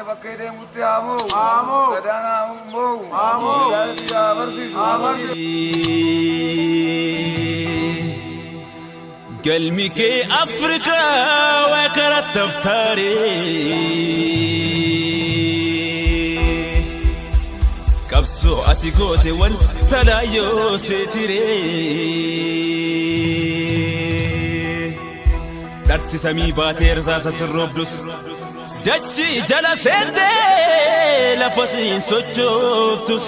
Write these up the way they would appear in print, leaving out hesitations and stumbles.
Bakkee deemutti haa mo'u. Gadaan haa mo'u. Gadaan biyya haa barsiisu. Galmi kee Afrikaa waa karaa taftaaree. Qabsoo ati goote wanta laayyoo seetiree. Dharti samii baatee rasaasa sirroobdus. Dachii jala seentee lafatiin sochooftus.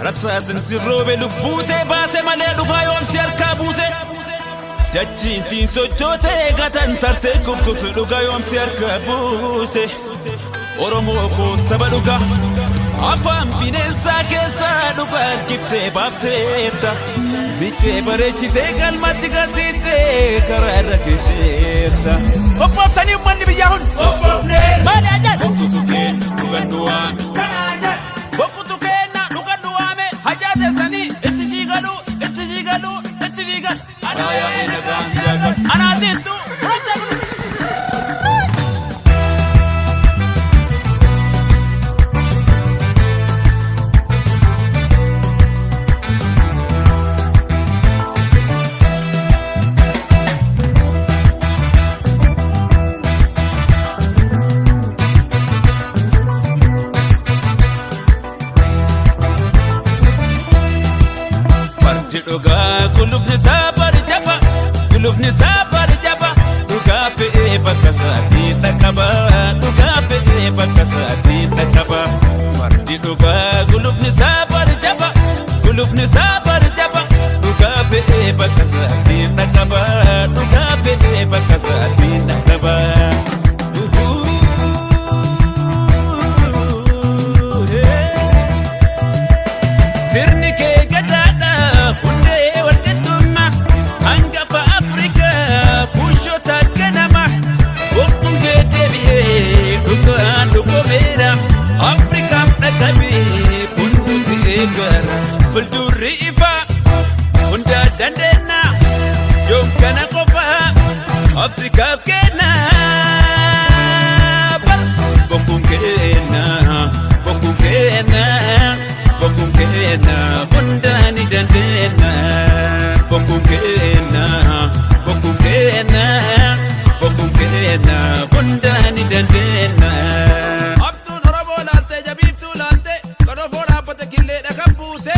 Rasaasin sirroobe lubbuutee baase malee dhugaa yoomsi harkaa buuse. Dachiin siin sochootee gatan tartee kuftus dhugaa yoomsi harkaa buuse. Oromoo koo saba dhugaa. Afaan bineensaa keessaa dhugaa harkiftee baafteerta. Michee bareechitee galmatti galsiiftee karaa irra keeteerta. Qophooftanii uummanni biyyaa hun. Maali ajaan? Bokutu keenna dhugan du'aame. Bokutu keenna dhugan du'aame. Hajaa teessanii itti sii galuu itti sii galuu itti sii gal. Raayaa enagaan siyaagaa. Anaasiittu. Fardi dhugaa gulufni isaa bari jaba gulufni isaa bari jaba dhugaa fe'ee bakka isaatii dhaqqaba dhugaa fe'ee bakka isaatii dhaqqaba fardi dhugaa gulufni isaa bari jaba gulufni isaa bari jaba dhugaa fe'ee bakka isaatii dhaqqaba dhugaa fe'ee bakka isaatii dhaqqaba. Sirni kee gadaadha hundee walqixxummaa hangafa Afrikaa kuushoota ganama bokkuun kee deebi'ee dhugaan dhugomeera Afrikaaf dhaqabee kunuunsi eegara fuuldurri ifaa hunda dandeenya yoom kana qofa Afrikaaf kenna bokkuun kenna bokkuun kenna bokkuun kenna hunda ni dandeenya bokkuun kenna bokkuun kenna bokkuun kenna hunda ni dandeenya. Abtuun Oromoo laaltee jabiiftuu laaltee qodofoo dhaabbate killeedha kan buute.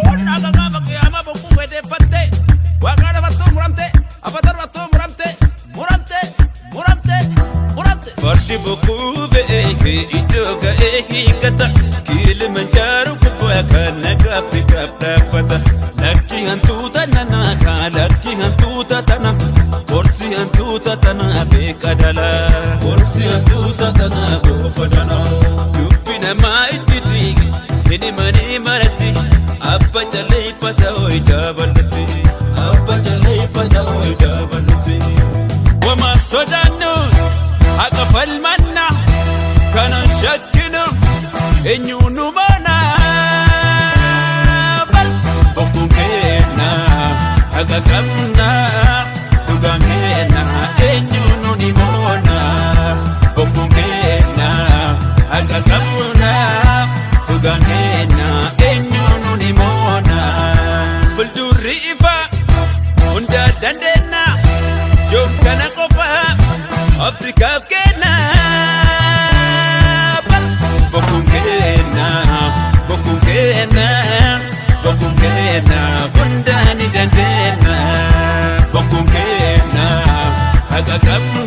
Qonna akka gaafa qiyaamaa bokkuu wedeeffatte. Waaqaa dabartuu muramte abba darbattuu muramte muramte muramte muramte. Fardi bokkuu fe'ee iddoo ga'ee hiikkata Kilimanjaro gubbaa kan nagaa Afrikaaf dhaabbata. Lakki hantuuta nanaa kaa lakki hantuuta tana Gorsi hantuuta tana beeka dhala. Gorsi hantuuta tana goofa dhala. Dubbi namaa ittiti hin himanii maratti abba jaleeffata ho'i jaaballutti. Abba jaleeffata ho'i jaaballutti. Wama sodaannu haqa falmanna kanan shakkinu eenyuun nu moona. Bal bokkuun keenna haqa qabna dhugaan keenna eenyuun nu ni moona. Bokkuun keenna haqa qabna dhugaan keenna eenyuun nu ni moona. Fuuldurri ifaa hunda dandeenya yoom kana qofa Afrikaaf kenna. Bokkuun kenna bokkuun kenna bokkuun kenna hunda ni dandeenya bokkuun kenna haqa qabna.